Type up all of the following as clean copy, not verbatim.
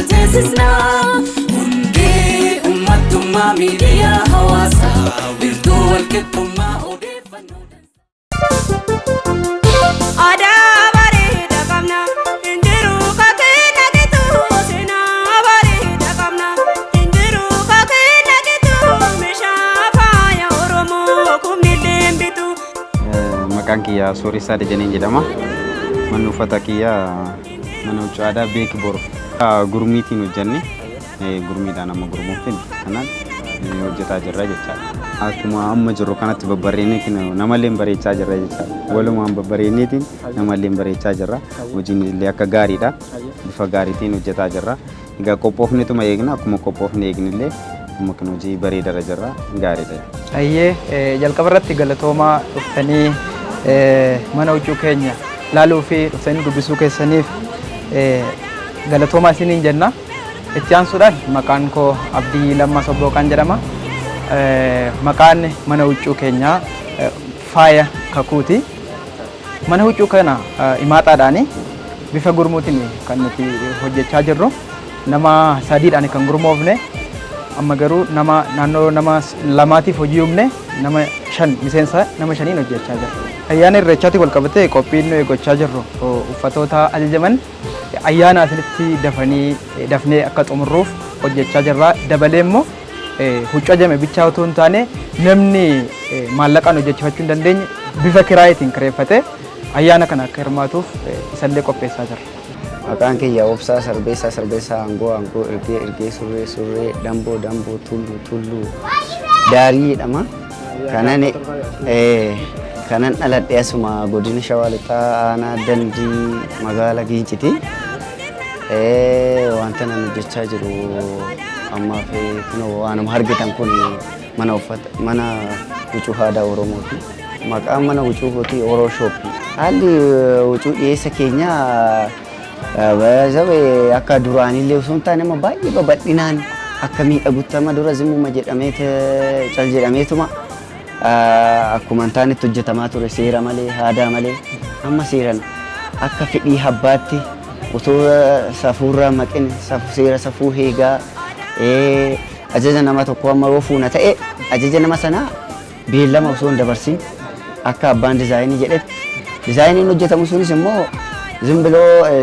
Ceesisna. Hundee uummattummaa miidiyaa hawaasaa wiirtuu walqixxummaa odeeffannoo. Aadaa bareeda qabna, injiru kakee nagitu. Seenaa bareeda qabna, injiru kakee nagitu. Meeshaa faaya Oromoo kumnillee bitu. Maqaan kiyya Sooressaa Dajaneen jedhama. Manni uffata kiyya mana huccuu aadaa Beeki Boru. Gurmiitiin hojjenne, gurmiidhaan amma gurmuuftin kanaan hojjetaa jirra jechaadha. Akkuma amma jirru kanatti babbarreenee namallee bareechaa jirra jechaadha. Walumaan babbareeneetiin namallee bareechaa jirra. Hojiin illee akka gaariidha. Bifa gaariitiin hojjetaa jirra. Egaa qophoofnetuma eegna, akkuma qophoofne eegnillee amma kan hojii bareedarra jirra, gaariidha. Ayyee, jalqaba irratti galatoomaa, dhuftanii mana huccuu keenya laaluu fi dhuftanii dubbisuu keessaniif galatoomaa isiniin jenna. Itti aansuudhaan maqaan koo Abdii Lammaa Sobbooqaan jedhama. Maqaan mana huccuu keenyaa Faaya Kakuuti. Mana huccuu kana imaaxaadhaani bifa gurmuutiin kan nuti hojjechaa jirru. Nama sadiidhaan kan gurmoofne, amma garuu nama naannoo nama lamaatiif hojii uumne, nama shan, miseensa nama shaniin hojjechaa jirra. Ayyaana Irreechaatti wal qabatee qophiin nuyi gochaa jirru uffatoota ajajaman ayyaana asinitti dafanii dafnee akka xumurruuf hojjechaa jirra. Dabalee immoo huccuu ajajame bichaa otoo hin taane, namni maallaqaan hojjechifachuu hin dandeenye bifa kiraayitiin kireeffatee ayyaana kana akka hirmaatuuf isallee qopheessaa jirra. Maqaan kiyya Obsaa Sarbeessaa Sarbeessaa Aangoo Aangoo Ergee Ergee Surree Surree Damboo Damboo Tulluu Tulluu Daarii jedhama. Kanan kanan dhaladhe asuma godina Shawaa Lixaa, aanaa Dandii, magaala Giinciti. Wanta nan hojjechaa jiru ammaaf kunoo waanuma argitan kun mana uffata, mana huccuu aadaa Oromooti. Maqaan mana huccuu kootii Oroo Shop. Haalli huccuu dhiyeessa keenyaa akka duraanillee osoo hin taane amma baay'ee babal'inaan akka miidhagutti. Amma dura zimmuma jedhamee cal jedhameetuma akkuma hin taanetti hojjetamaa ture, seera malee, aadaa malee. Amma seeran akka fedhii habbaatti otoo safuurraa maqin, seera safuu eegaa, ajaja nama tokko amma yoo fuuna ta'e, ajaja nama sanaa beellama osoo hin dabarsin akka abbaan dizaayinii jedhetti dizaayiniin hojjetamu. Sunis immoo ዝም ብሎ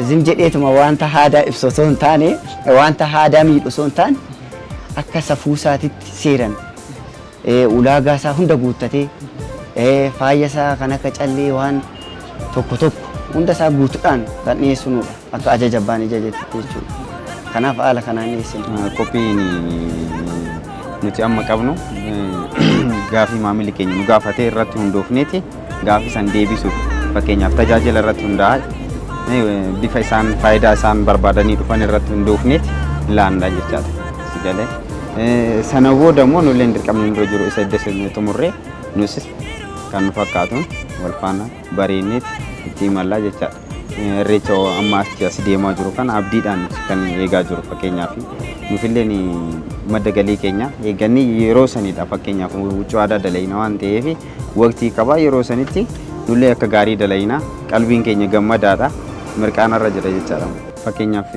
ዝም jedheetuma wanta aadaa ibsu osoo hin taane, wanta aadaa miidhu osoo hin taane, akka safuu isaatitti seeran ulaagaa isaa hunda guuttatee, faaya isaa kan akka callee waan tokko tokko hunda isaa guutuudhaan kan dhiyeessinudha, akka ajaja abbaan ajajetti jechuudha. Kanaaf haala kanaan dhiyeessina. Qophiin nuti amma qabnu gaafii maamilli keenya nu gaafatee irratti hundoofneeti gaafii san deebisuuf, fakkeenyaaf tajaajila irratti hundaa'a, bifa isaan faayidaa isaan barbaadanii dhufan irratti hundoofneeti laannaa jechaadha. Si galee sana booda immoo nulleen dirqamni nurra jiru isa edda xumurree nus kan nu fakkaatuun wal faana bareenneeti itti imallaa jechaadha. Irreecha amma as deemaa jiru kana abdiidhaan kan eegaa jiru, fakkeenyaaf nufillee madda galii keenya eeggannii yeroo sanidha. Fakkeenyaaf huccuu aadaa dalayna waan ta'eef waqtii qabaa, yeroo sanitti nullee akka gaarii dalayna, qalbiin keenya gammadaadha, mirqaanarra jira jechaadha. Fakkeenyaaf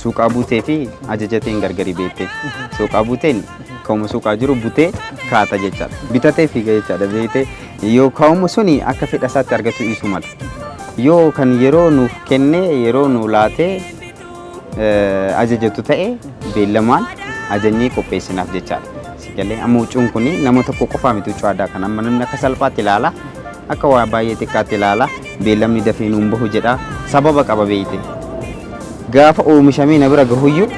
suuqaa butee fi ajajateen gargari beektee, suuqaa buteen ka'uma suuqaa jiru butee kaata jechaadha. Bitatee fiiga jechaadha beektee, yoo ka'uma suni akka fedha isaatti argachuu dhiisuu mala. Yoo kan yeroo nuuf kennee yeroo nu laatee ajajatu ta'e, beellamaan ajajnee qopheessinaaf jechaadha. Si galee, amma huccuun kun nama tokko qofaa miti. Huccuu aadaa kana amma namni akka salphaatti ilaala. Akka waa baay'ee xiqqaatti ilaala. Beellamni dafee nuun bahu jedha. Sababa qaba beeyte. Gaafa oomishamee na bira gahuyyuu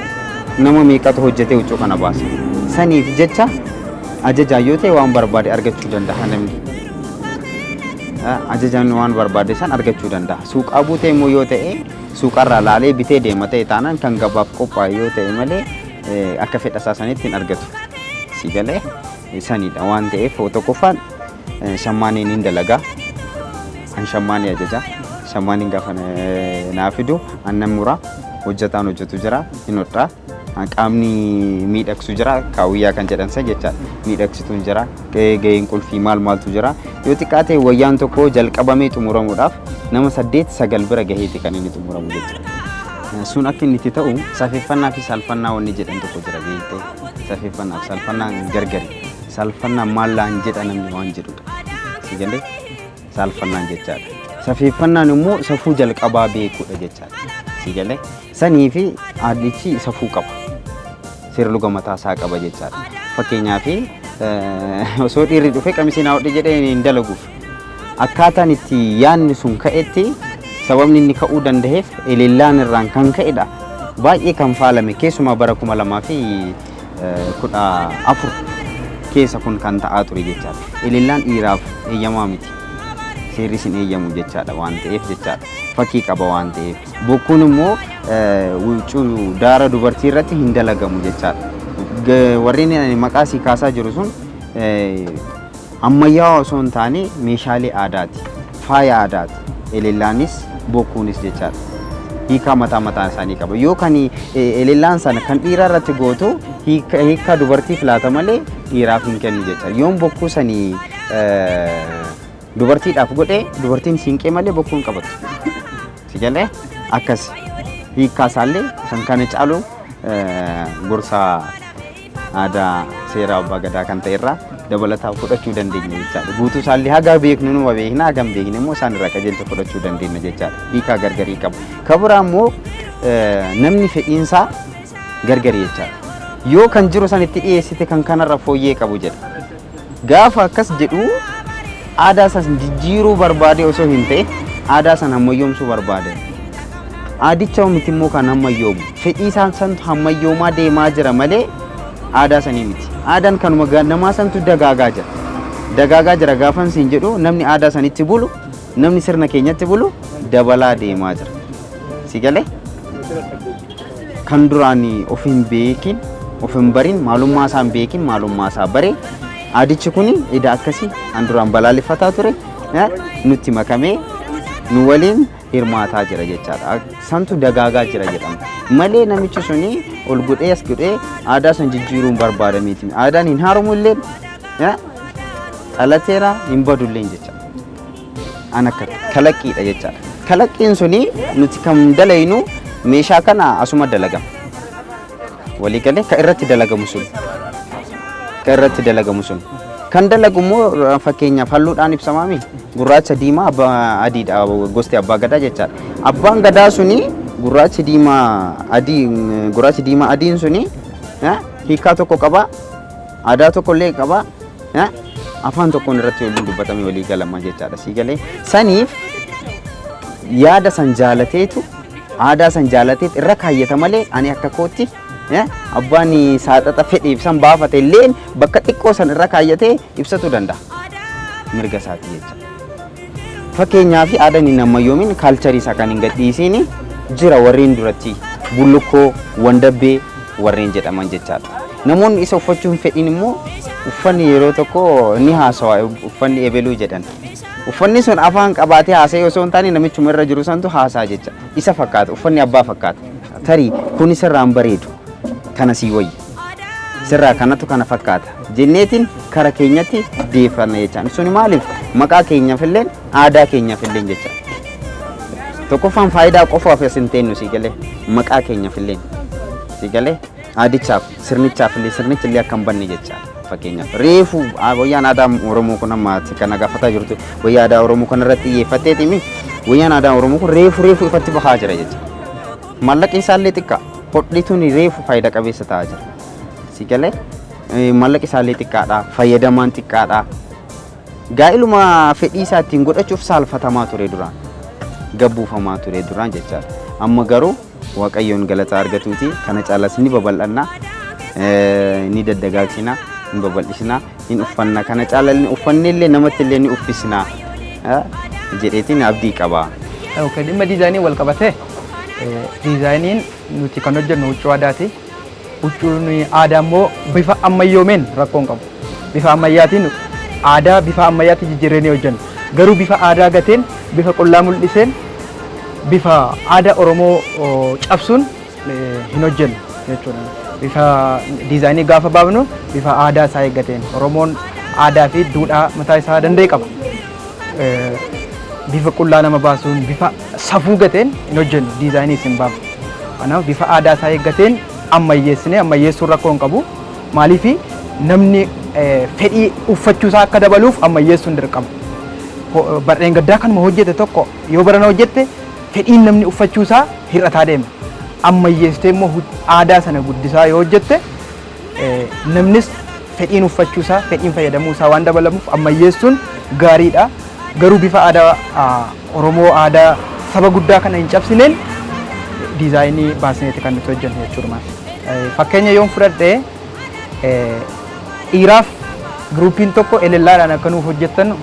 nama meeqatu hojjetee huccuu kana baasa. Saniif jecha ajajaan yoo ta'e waan barbaade argachuu danda'a namni. Ajajaan waan barbaade san argachuu danda'a. Suuqaa buutee immoo yoo ta'e, suuqarraa laalee bitee deema ta'e taanaan, kan gabaaf qophaa'e yoo ta'e malee akka fedha isaa sanitti hin argatu. Si galee, sanidha waan ta'eef tokkoffaan shammaaniin hin dalagaa. An shammaanii ajaja. Shammaaniin gaafa naa fidu annan muraa, hojjetaan hojjetu jira, hin hodhaa. Qaamni miidhagsu jira, kaawwiyyaa kan jedhan san jechaadha. Miidhagsituun jira, gaheen qulfii maal maaltu jira. Yoo xiqqaate wayyaan tokko jalqabamee xumuramuudhaaf nama saddeet sagal bira gaheeti kan inni xumuramu jechuudha. Sun akka inni itti ta'u safeeffannaa fi saalfannaa wanni jedhan tokko jira beektee. Safeeffannaa fi saalfannaan gargari. Saalfannaan maallaan jedha namni waan jedhudha. Si galee saalfannaan jechaadha. Safeeffannaan immoo safuu jalqabaa beekuudha jechaadha. Si galee sanii fi aadichi safuu qaba. Seerluga mataa isaa qaba jechaadha. Fakkeenyaaf osoo dhiirri dhufee qamisii naa hodhi jedhee hin dalaguuf. Akkaataan itti yaadni sun ka'etti sababni inni ka'uu danda'eef elellaan irraan kan ka'edha. Baay'ee kan faalame keessumaa bara 2014 keessa kun kan ta'aa ture jechaadha. Elellaan dhiiraaf eeyyamaa miti. Seerri sin eeyyamu jechaadha waan ta'eef jechaadha. Fakkii qaba waan ta'eef. Bokkuun immoo huccuu daara dubartii irratti hin dalagamu jechaadha. Warreen ani maqaa sii kaasaa jiru sun ammayyaawaa osoo hin taane meeshaalee aadaati. Faaya aadaati. Elellaanis bokkuunis jechaadha. Hiikaa mataa mataa isaanii qaba. Yoo kan elellaan sana kan dhiiraa irratti gootu hiika dubartiif laata malee dhiiraaf hin kennu jechaadha. Yoon bokkuu sanii dubartiidhaaf godhe dubartiin siinqee malee bokkuu hin qabattu. Si galee akkas hiikkaa isaallee kan kana caalu gorsa aadaa seera abbaa gadaa kan ta'e irraa dabalataa fudhachuu dandeenya jechaadha. Guutuu isaallee haga beeknu numa beekna, haga hin beekne immoo isaan irraa qajeelcha fudhachuu dandeenya jechaadha. Hiikaa gargarii qaba. Kan biraa immoo namni fedhiinsaa gargari jechaadha. Yoo kan jiru san itti dhiyeessite kan kanarra fooyyee qabu jedha. Gaafa akkas jedhu aadaa san jijjiiruu barbaade osoo hin ta'in aadaa san ammayyoomsuu barbaade. Aadicha miti immoo kan ammayyoomu. Fedhii isaan santu ammayyoomaa deemaa jira malee aadaa sanii miti. Aadaan kanuma namaa santu dagaagaa jira. Dagaagaa jira gaafan siin jedhu namni aadaa sanitti bulu, namni sirna keenyatti bulu dabalaa deemaa jira. Si galee? Kan duraan of hin beekin, of hin barin, maalummaa isaa hin beekin, maalummaa isaa bare aadichi kun ida akkasii an duraan balaaleffataa ture nutti makamee nu waliin hirmaataa jira jechaadha. Santu dagaagaa jira jedhama. Malee namichi suni ol godhee as godhee aadaa san jijjiiruun barbaadameeti. Aadaan hin haaromu illee dhalateera hin badu illee jecha. An akka kalaqqiidha jechaadha. Kalaqqiin suni nuti kan dalaynu meeshaa kana asuma dalagama. Walii galee kan irratti dalagamu sun. Kan irratti dalagamu sun. Kan dalagu immoo fakkeenyaaf halluudhaan ibsamaami. Gurraacha diimaa abbaa adiidha gosti abbaa gadaa jechaadha. Abbaan gadaa suni gurraachi diimaa adii gurraachi diimaa adiin suni hiikaa tokko qaba. Aadaa tokko illee qaba. Afaan tokkoon irratti waliin dubbatamee walii galama jechaadha. Sii galee saniif yaada san jaalateetu aadaa san jaalateet irra kaayyata malee ani akka kootti abbaan saaxaxa fedhe ibsan baafate illeen bakka xiqqoo san irra kaayyatee ibsatuu danda'a. Mirga isaati jecha. Fakkeenyaaf aadaan hin ammayyoomin kaalcharii isaa kan hin gadhiisiin jira warreen duratti bullukkoo, wandabbee warreen jedhaman jechaadha. Namoonni isa uffachuu hin fedhin immoo uffanni yeroo tokko ni haasawa uffanni ebeluu jedhan. Uffanni sun afaan qabaatee haasa'ee osoo hin taane namichuma irra jiru santu haasaa jecha. Isa fakkaata uffanni abbaa fakkaata. Tarii kuni sirraa hin bareedu kana sii wayya. Sirraa kanatu kana fakkaata jenneetiin kara keenyatti deeffanna jechaan. Suni maaliif maqaa keenyaaf illee aadaa keenyaaf illee jecha. Tokkoffaan faayidaa qofaaf as hin teennu sii galee maqaa keenyaaf illee sii galee aadichaaf sirnichaaf illee sirnichi illee akka hin banne jechaadha. Fakkeenyaaf reefu wayyaan aadaa Oromoo kun amma ati kana gaafataa jirtu wayyaa aadaa Oromoo kana irratti xiyyeeffatteetimi wayyaan aadaa Oromoo kun reefu reefu ifatti bahaa jira jecha. Maallaqni isaallee xiqqaa hodhituun reefu faayida qabeessa ta'aa jira. Si galee maallaqi isaallee xiqqaadha fayyadamaan xiqqaadha. Gaa'iluma fedhii isaa ittiin godhachuuf saalfatamaa ture duraan gabbuufamaa ture duraan jechaadha. Amma garuu Waaqayyoon galata argatuuti kana caalas ni babal'anna ni daddagaagsina ni babal'isna hin uffanna kana caala uffanne illee namatti illee ni uffisna jedheetiin abdii qaba. Okay, dhimma diizaayinii wal qabatee diizaayiniin nuti kan hojjennu huccuu aadaati. Huccuun aadaa immoo bifa ammayyoomeen rakkoo hin qabu. Bifa ammayyaatiin aadaa bifa ammayyaatti jijjiirree ni hojjenna. Garuu bifa aadaa gateen, bifa qullaa mul'iseen, bifa aadaa Oromoo cabsuun hin hojjennu jechuudha. Bifa diizaayinii gaafa baafnu bifa aadaa isaa eeggateen Oromoon aadaa fi duudhaa mataa isaa danda'e qaba. Bifa qullaa nama baasuun bifa safuu gateen hin hojjennu diizaayinii isin baafnu. Kanaaf bifa aadaa isaa eeggateen ammayyeessinee ammayyeessuun rakkoo hin qabu. Maaliif namni fedhii uffachuu isaa akka dabaluuf ammayyeessuun dirqama. Barreen gaddaa kanuma hojjete tokko yoo barana hojjette fedhiin namni uffachuu isaa hir'ataa deema. Ammayyeessitee immoo aadaa sana guddisaa yoo hojjette namnis fedhiin uffachuu isaa fedhiin fayyadamuu isaa waan dabalamuuf ammayyeessuun gaariidha. Garuu bifa aadaa Oromoo aadaa saba guddaa kana hin cabsineen diizaayinii baasneeti kan nuti hojjennu jechuudha. Fakkeenya yoon fudhadhe dhiiraaf giruupiin tokko elellaadhaan akka nuuf hojjettan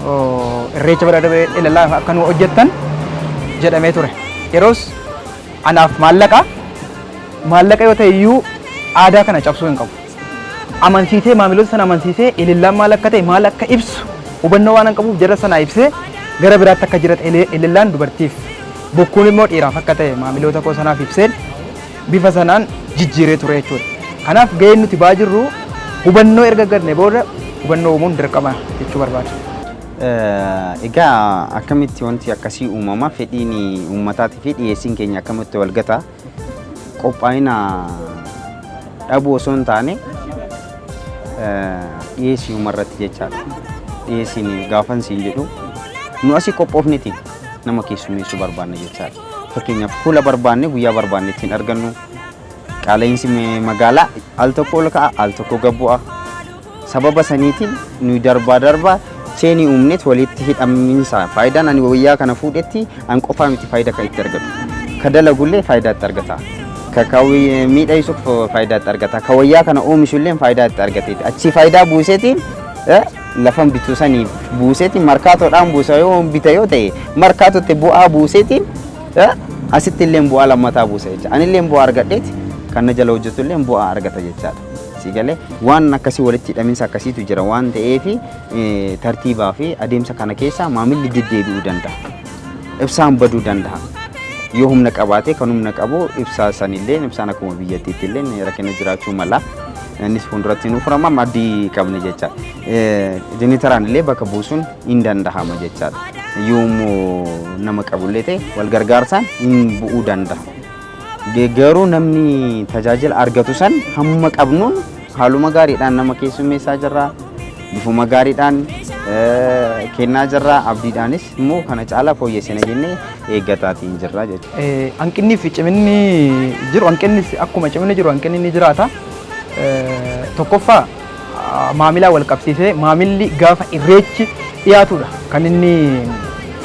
irreecha bara darbee elellaadhaan akka nuuf hojjettan jedhamee ture. Yeroos anaaf maallaqa maallaqa yoo ta'e iyyuu aadaa kana cabsuu hin qabu. Amansiisee maamiloota sana amansiisee elellaan maal akka ta'e maal akka ibsu hubannoo waan hin qabuuf jara sana ibsee gara biraatti akka jirate elellaan dubartiif bokkuun immoo dhiiraaf akka ta'e maamiloota koo sanaaf ibseen bifa sanaan jijjiiree ture jechuudha. Kanaaf gaheen nuti ba'aa jirru hubannoo erga arganne booda hubannoo uumuun dirqama jechuu barbaada. Egaa akkamitti wanti akkasii uumama fedhiin uummataatii fi dhiyeessiin keenya akkamitti wal gata qophaa'ina dhabuu osoo hin taane dhiyeessii uumarratti jechaadha. Dhiyeessiin gaafan siin jedhu nu asii qophoofneti nama keessummeessuu barbaanna jechaadha. Fakkeenyaaf fuula barbaanne guyyaa barbaanne ittiin argannu qaala'insi magaalaa al tokko ol ka'a al tokko gad bu'a. Sababa saniitiin nuyi darbaa darbaa cheenii uumneet walitti hidhamiinsa faayidaan ani wayyaa kana fuudhetti an qofaa miti faayidaa kan itti argatu. Ka dalagullee faayidaa itti argata. Ka miidhagsuuf faayidaa itti argata. Ka wayyaa kana oomishullee faayidaa itti argateeti. Achii faayidaa buuseetiin lafan bituu sanii buuseetiin markaatoodhaan buusa yoo bita yoo ta'e markaatotti bu'aa buuseetiin asitti illee bu'aa lammataa buusa jecha. Anillee bu'aa argadheeti kan na jala hojjetu illee bu'aa argata jechaadha. Si galee waan akkasii walitti hidhaminsa akkasiitu jira waan ta'eef tartiibaa fi adeemsa kana keessa maamilli deddeebi'uu danda'a. Ibsaan baduu danda'a. Yoo humna qabaate kan humna qabu ibsaa sanillee ibsaan akkuma biyyattiitti illee rakkina jiraachuu mala. Innis fuulduratti nu furama abdii qabna jechaadha. Jenereetaraan illee bakka buusuun hin danda'ama jechaadha. Yoommoo nama qabullee ta'e wal gargaarsaan hin bu'uu danda'a. Garuu namni tajaajila argatu san hamma qabnuun haaluma gaariidhaan nama keessummeessaa jirra. Bifuma gaariidhaan kennaa jirra. Abdiidhaanis immoo kana caalaa fooyyessina jennee eeggataatiin jirra jechuudha. Hanqinnii fi ciminni jiru hanqinnis akkuma ciminni jiru hanqinni ni jiraata. Tokkoffaa maamilaa wal qabsiisee maamilli gaafa irreechi dhiyaatudha kan inni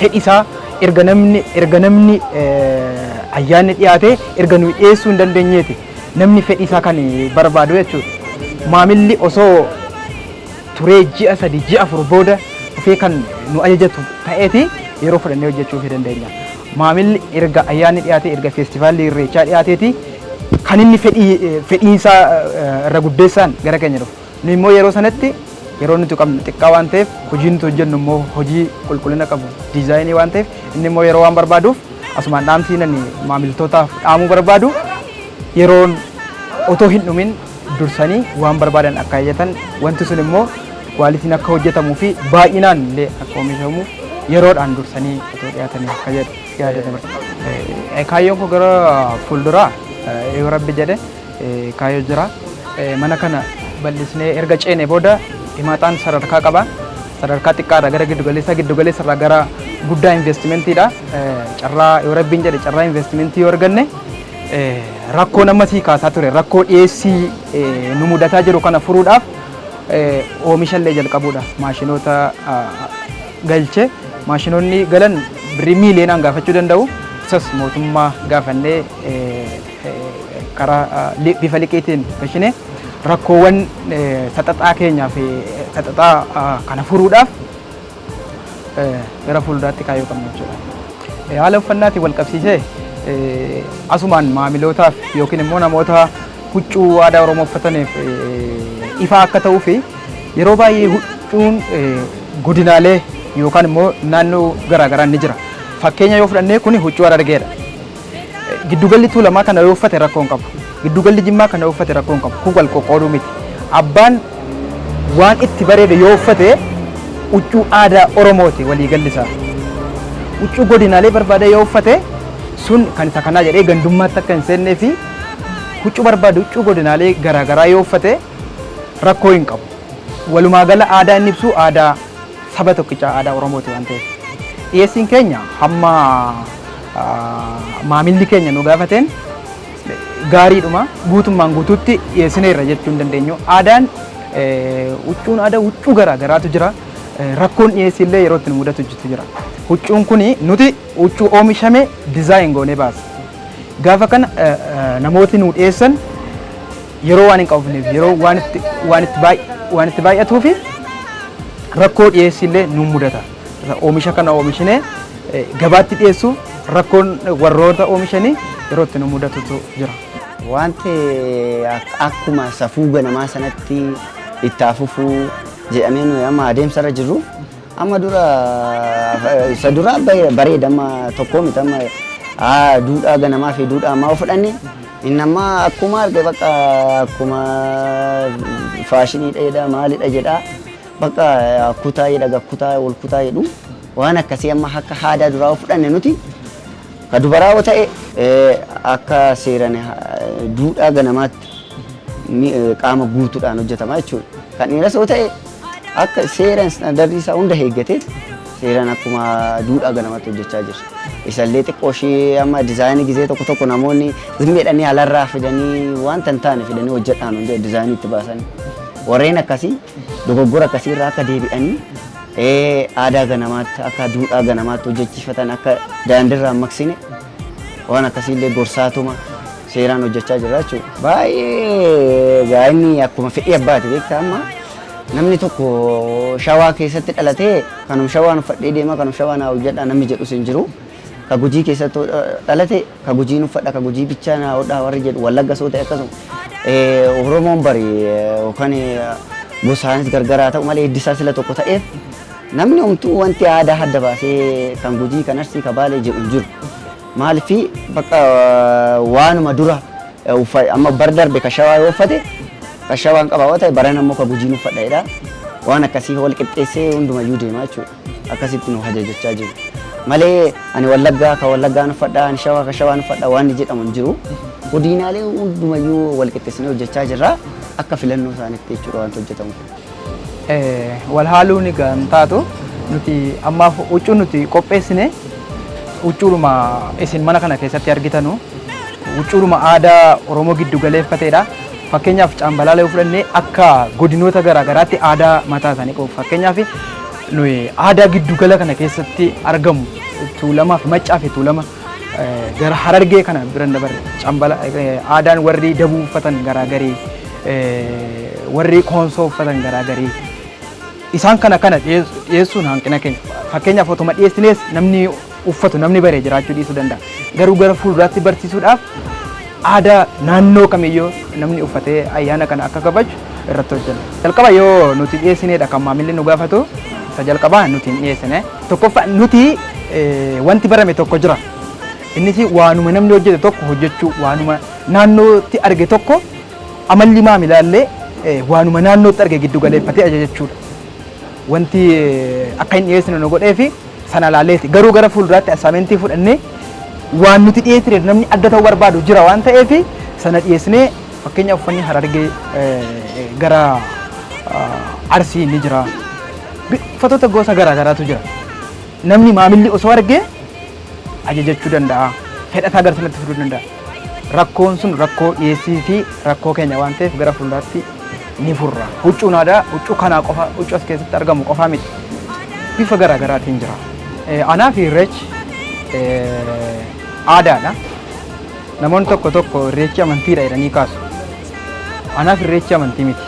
fedhisaa erga namni erga namni ayyaanni dhiyaate erga nuyi dhiyeessuu hin dandeenyeeti namni fedhisaa kan barbaadu jechuudha. Maamilli osoo turee ji'a 3 ji'a 4 booda dhufee kan nu ajajatu ta'eeti yeroo fudhannee hojjechuu dandeenya. Maamilli erga ayyaanni dhiyaate erga feestivaalli irreechaa dhiyaateeti kan inni fedhiinsaa irra guddeessaan gara keenya dhufu. Nu immoo yeroo sanatti yeroo nuti qabnu xiqqaa waan ta'eef hojii nuti hojjennu immoo hojii qulqullina qabu diizaayinii waan ta'eef inni immoo yeroo waan barbaaduuf asumaan dhaamsii ani maamiltootaaf dhaamuu barbaadu yeroon otoo hin dhumin dursanii waan barbaadan akka ajajatan wanti sun immoo kwaalitiin akka hojjetamuu fi baay'inaan illee akka oomishamuuf yeroodhaan dursanii otoo dhiyaatanii akka jedhu yaada dabarsa. Kaayyoon koo gara fuulduraa yoo rabbi jedhe kaayyoo jira. Mana kana bal'isnee erga ceene booda himaaxaan sadarkaa qaba. Sadarkaa xiqqaarraa gara giddugaleessaa giddugaleessarraa gara guddaa investimentiidha. Carraa yoo rabbiin jedhe carraa investimentii yoo arganne rakkoo nama sii kaasaa ture rakkoo dhiyeessii nu mudataa jiru kana furuudhaaf oomisha illee jalqabuudha. Maashinoota galche maashinoonni galan birrii miiliyoonaan gaafachuu danda'u. Isas mootummaa gaafannee karaa bifa liqiitiin gashine rakkoowwan saxaxaa keenyaa fi saxaxaa kana furuudhaaf gara fuulduraatti kaayyoo qabna jechuudha. Haala uffannaatiin wal qabsiisee asumaan maamilootaaf yookiin immoo namoota huccuu aadaa Oromoo uffataniif ifaa akka ta'uu fi yeroo baay'ee huccuun godinaalee yookaan immoo naannoo garaagaraa ni jira. Fakkeenya yoo fudhannee kun huccuu Harargeedha. Giddugalli Tuulamaa kana yoo uffate rakkoo hin qabu. Giddugalli Jimmaa kana yoo uffate rakkoo hin qabu. Kun wal qoqqooduu miti. Abbaan waan itti bareede yoo uffate huccuu aadaa Oromooti waliigalli isaa. Huccuu godinaalee barbaade yoo uffate sun Sun kan isa kanaa jedhee gandummaatti akka hin seennee fi huccuu barbaadu huccuu godinaalee garaagaraa yoo uffate rakkoo hin qabu. Walumaa gala aadaa inni ibsu aadaa saba tokkichaa aadaa Oromooti waan ta'eef. Dhiyeessiin keenya hamma maamilli keenya nu gaafateen gaariidhuma guutummaan guutuutti dhiyeessineerra jechuu hin dandeenyu. Aadaan huccuun aadaa huccuu garaa garaatu jira. Rakkoon dhiyeessii illee yeroo itti nu mudatu jira. Huccuun kuni nuti huccuu oomishame design goonee baasa. Gaafa kana namootni nu dhiyeessan yeroo waan hin qabneef yeroo waan itti baay'atuu fi rakkoo dhiyeessii illee nu mudata. Oomisha kana oomishinee gabaatti dhiyeessuuf rakkoon warroota oomishanii yeroo itti nu mudatutu jira. Wanti akkuma safuu ganamaa sanatti itti afufuu jedhamee nuyi amma adeemsa irra jirruuf amma dura isa dura bareeda amma tokko miti amma duudhaa ganamaa fi duudhaa ammaa fudhanne inni amma akkuma arge bakka akkuma faashiniidha jedha maalidha jedha bakka kutaa jedha kutaa wal kutaa jedhu waan akkasii amma akka aadaa duraa fudhanne nuti ka dubaraa yoo ta'e akka seeran duudhaa ganamaatti qaama guutuudhaan hojjetama jechuudha. Kan dhiiras yoo ta'e akka seeran istaandarrii isaa hunda eeggatee seeraan akkuma duudhaa ganamaatti hojjechaa jira. Isallee xiqqoo ishee amma dizaayinii gizee tokko tokko namoonni zimmeedhanii alarraa fidanii wanta hin taane fidanii hojjedhaan hunda dizaayinii itti baasanii. Warreen akkasii dogoggora akkasii irraa akka deebi'anii aadaa ganamaatti akka duudhaa ganamaatti hojjechiifatan akka daandiirraa hin maqsine waan akkasiillee gorsaatuma seeraan hojjechaa jira jechuudha. Baay'ee gaa'inni akkuma fedhii abbaati beektaa amma namni tokko shawaa keessatti dhalatee kanum shawaan uffadhee deema kanum shawaa naa hojjedha namni jedhus hin jiru. Ka Gujii keessatti dhalate ka Gujiin uffadha ka Gujii bichaa naa hodhaa warri jedhu Wallagga soo ta'e akkasuma. Oromoon bari yookaan gosaanis gargaraa ta'u malee hiddi isaa sila tokko ta'eef namni homtuu wanti aadaa adda baasee kan Gujii kan Arsii kan Baalee jedhu hin jiru. Maaliif bakka waanuma dura amma bar darbe ka shawaa yoo uffate ka shawaan qaba yoo ta'e baran ammoo ka Gujiin uffadha jedha. Waan akkasii wal qixxeessee hundumayyuu deema jechuudha. Akkasitti nu ajajachaa jiru. Malee ani Wallaggaa ka Wallaggaan uffadha ani shawaa ka shawaan uffadha waan jedhamu hin jiru. Godinaalee hundumayyuu wal qixxeessinee hojjechaa jirra. Akka filannoo isaaniitti jechuudha wanti hojjetamu kun. Wal haaluun egaa hin taatu nuti ammaaf huccuu nuti qopheessine huccuudhuma isin mana kana keessatti argitanu huccuudhuma aadaa Oromoo giddu galeeffateedha. Fakkeenyaaf Caambalaala yoo fudhanne akka godinoota garaa garaatti aadaa mataa isaanii qabu. Fakkeenyaaf nuyi aadaa giddu gala kana keessatti argamu Tuulamaa fi Maccaa fi Tuulama gara Harargee kana bira hin dabarre. Cambala aadaan warri dabuu uffatan garaagarii warri Koonsoo uffatan garaagarii. Isaan kana kana dhiyeessuun hanqina keenya. Fakkeenyaaf otuma dhiyeessinees namni uffatu namni bare jiraachuu dhiisuu danda'a. Garuu gara fuulduraatti barsiisuudhaaf aadaa naannoo kamiyyuu namni uffatee ayyaana kana akka kabaju irratti hojjenna. Jalqaba yoo nuti dhiyeessineedha kan maamilli nu gaafatu isa jalqabaa nuti hin dhiyeessine. Tokkoffaa nuti wanti barame tokko jira. Innis waanuma namni hojjete tokko hojjechuu waanuma naannootti arge tokko amalli maamilaallee waanuma naannootti arge giddu galeeffatee ajajachuudha. Wanti akka hin dhiyeessine nu godhee fi sana laaleeti. Garuu gara fuulduraatti assaamentii fudhannee waan nuti dhiyeessine namni adda ta'uu barbaadu jira waan ta'eef sana dhiyeessinee fakkeenya uffanni Harargee gara Arsii ni jira. Uffatoota gosa garaa garaatu jira. Namni maamilli osoo argee ajajachuu danda'a. Fedhataa gara sanatti fiduu danda'a. Rakkoon sun rakkoo dhiyeessii fi rakkoo keenya waan ta'eef gara fuulduraatti ni furra. Huccuun aadaa huccuu kanaa qofa huccuu as keessatti argamu qofaa miti. Bifa garaa garaatiin jira. Anaa fi Irreechi aadaadha. Namoonni tokko tokko Irreechi amantiidha jedhanii kaasu. Anaaf Irreechi amantii miti.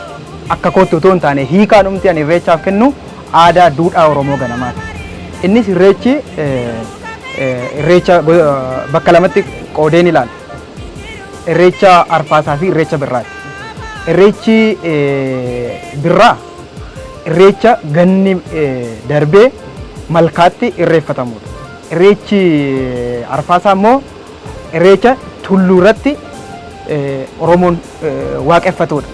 Akka kootti otoo hin taane hiikaa dhumti ani Irreechaaf kennu aadaa duudhaa Oromoo ganamaati. Innis Irreechi Irreecha bakka lamatti qoodeen ilaala. Irreecha Arfaasaa fi Irreecha Birraati. Irreechi Birraa Irreecha ganni darbee malkaatti irreeffatamudha. Irreechi Arfaasaa immoo Irreecha tulluu irratti Oromoon waaqeffatudha.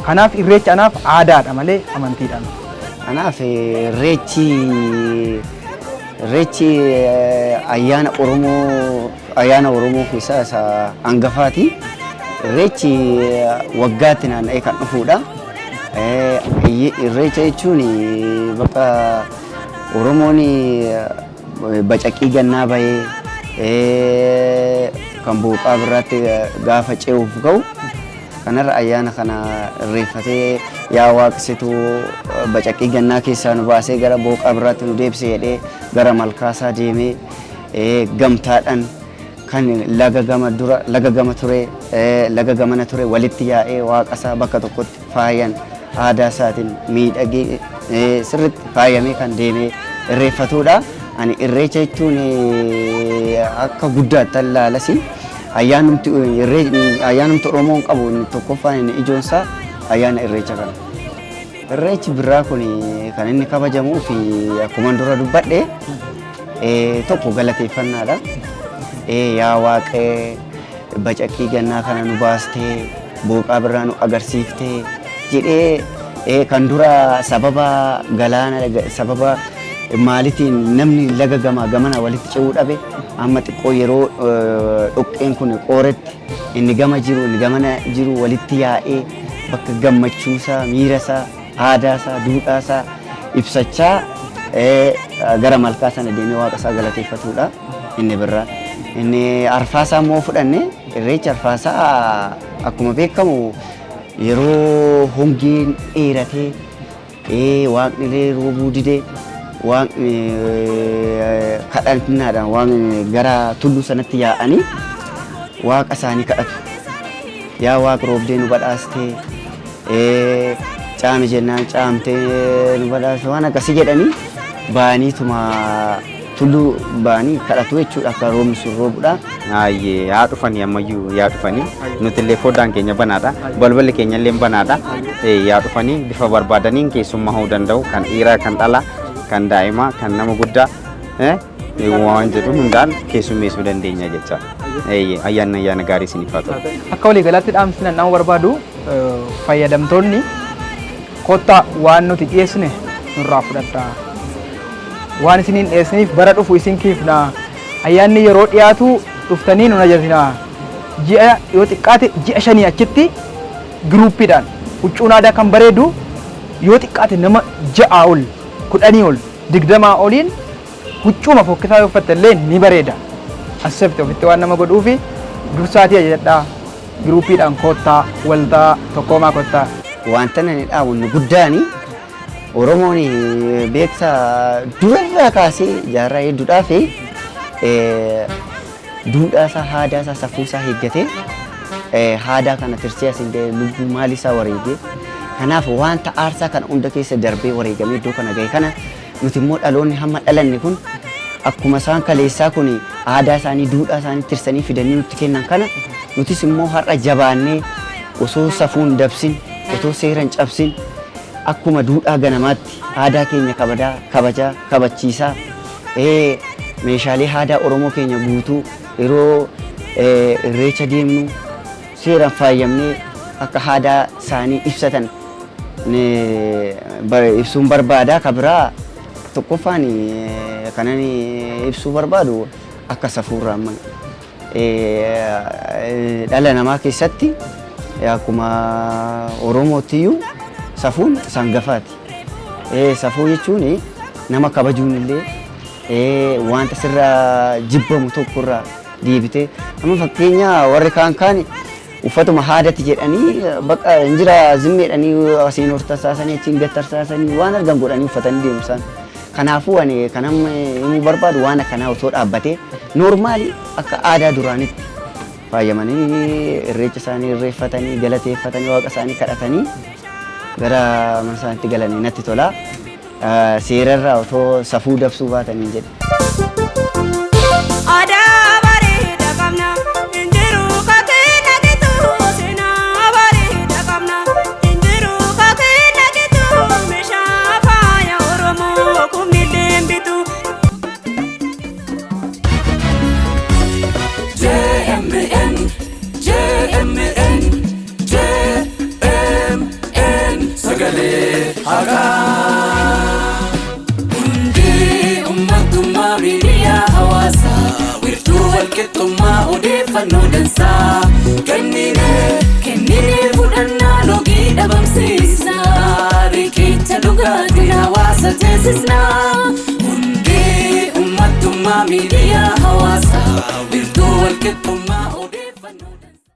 Kanaaf Irreechi anaaf aadaadha malee amantiidha miti. Kanaaf Irreechi Irreechi ayyaana Oromoo, ayyaana Oromoo keessaa isa hangafaati. Irreechi waggaatti naanna'ee kan dhufuudha. Irreecha jechuun bakka Oromoon bacaqii gannaa bahee kan booqaa birraatti gaafa ce'uuf ga'u kanarra ayyaana kana irreeffatee, yaa waaqsituu bacaqii gannaa keessaa nu baasee gara booqaa birraatti nu deebise jedhee gara malkaasaa deemee, gamtaadhaan kan laga gama dura laga gama ture, laga gamana ture walitti yaa'ee waaqasaa bakka tokkotti faayan aadaa isaatiin miidhagee sirriitti faayamee kan deemee irreeffatudha. Ani irreecha jechuun akka guddaatti laalasi. Ayyaanumti Oromoon qabu inni tokkoffaan, inni ijoonsaa ayyaana irreecha kana. Irreechi birraa kun kan inni kabajamuu fi akkuma dura dubbadhe tokko galateeffannaadha. Yaa waaqee, bacaqii gannaa kana nu baastee booqaa birraa nu agarsiiftee jedhee, kan dura sababa galaana, sababa maalitiin namni laga gamaa gamana walitti ce'uu dhabe, amma xiqqoo yeroo dhoqqeen kun qooretti inni gama jiru, inni gamana jiru walitti yaa'ee bakka gammachuusaa, miirasaa, aadaasaa, duudhaasaa ibsachaa gara malkaa sana deemee waaqa isaa galateeffatudha inni birraa. Inni arfaasaa immoo fudhanne, irreecha arfaasaa akkuma beekamu yeroo hongeen dheeratee, waaqni illee roobuu didee, waaqni kadhannaadhaan waaqni gara tulluu sanatti yaa'anii waaqa isaanii kadhatu. Yaa waaqa, roobdee nu badhaastee, caami jennaan caamtee nu badhaaste, waan akkasii jedhanii ba'aniituma tulluu ba'anii kadhatu jechuudha akka roobni sun roobudha. Ayyee, yaa dhufanii, ammayyuu yaa dhufanii, nuti illee foddaan keenya banaadha, balballi keenya illee banaadha. Yaa dhufanii, bifa barbaadaniin keessummaa danda'u, kan dhiiraa, kan dhalaa, kan daa'imaa, kan nama guddaa, waan jedhu hundaan keessummeessuu dandeenya jecha. Ayyaanni ayyaana gaarii isiniif haa ta'u. Akka waliigalaatti dhaamsi nama barbaadu, fayyadamtoonni kottaa waan nuti dhiyeessine nurraa fudhadhaa. Waan isiniin dhiyeessiniif bara dhufu isin kiifnaa. Ayyaanni yeroo dhiyaatu dhuftanii nu ajazinaa. Ji'a yoo xiqqaate ji'a 5 achitti giruuppiidhaan huccuun aadaa kan bareedu yoo xiqqaate nama 6 ol, 10 ol, 20 oliin huccuuma fokkisaa yoo uffatte illee ni bareeda. Accept ofitti waan nama godhuufi dursaatii ajajadhaa, giruuppiidhaan koottaa, waltaa tokkoomaa koottaa. Wanta nani dhaabu inni guddaani, Oromoon beektaa durarraa kaasee jaarraa hedduudhaaf duudhaa isaa, aadaa isaa, safuu isaa eeggatee, aadaa kana tirsee asiin ga'e, lubbuu maalii isaa wareegee. Kanaaf wanta aarsaa kana hunda keessa darbee wareegamee iddoo kana ga'e kana nuti immoo dhaloonni hamma dhalanne kun akkuma isaan kaleessaa kun aadaa isaanii, duudhaa isaanii tirsanii fidanii nutti kennan kana nutis immoo har'a jabaannee osoo safuun dabsin, otoo seera hin cabsin, akkuma duudhaa ganamaatti aadaa keenya kabadaa, kabajaa, kabachiisaa, meeshaalee aadaa Oromoo keenya guutuu yeroo irreecha deemnu seeraan faayamnee akka aadaa isaanii ibsatan ibsuun barbaada. Ka biraa tokkoffaan kanan ibsuu barbaadu, akka safuurraa amma dhala namaa keessatti akkuma Oromootiyyuu safuun sangafaati. Safuu jechuun nama kabajuun illee wanta sirraa jibbamu tokkorraa deebitee, amma fakkeenya warri kaan kaan uffatuma haadati jedhanii bakka hin jira zimmeedhanii asiin ol tarsaasanii, achiin gad tarsaasanii, waan argan godhanii uffatanii deemu isaan. Kanaafuu ani kan amma himuu barbaadu, waan akkanaa otoo dhaabbatee normal akka aadaa duraanitti faayamanii irreecha isaanii irreeffatanii, galateeffatanii, waaqa isaanii kadhatanii gara mana isaaniitti galanii natti tola. Seerarraa otoo safuu dabsuu baatanii jedhe. Aadaa bareeda qabna, hin jiru kakee gitu. Seenaa bareeda qabna, hin jiru kakee gitu. Meeshaa faaya Oromoo kumnillee bitu. JMN JMN JMN, sagalee haqaa. Hundee uummatummaa. Walqixxummaa odeeffannoo dansaa kennine kennine fudhannaa loogii dhabamsiisnaa riqicha dhugaatiin hawaasa ceesisnaa hundee uummattummaa miidiyaa hawaasaa wiirtuu walqixxummaa.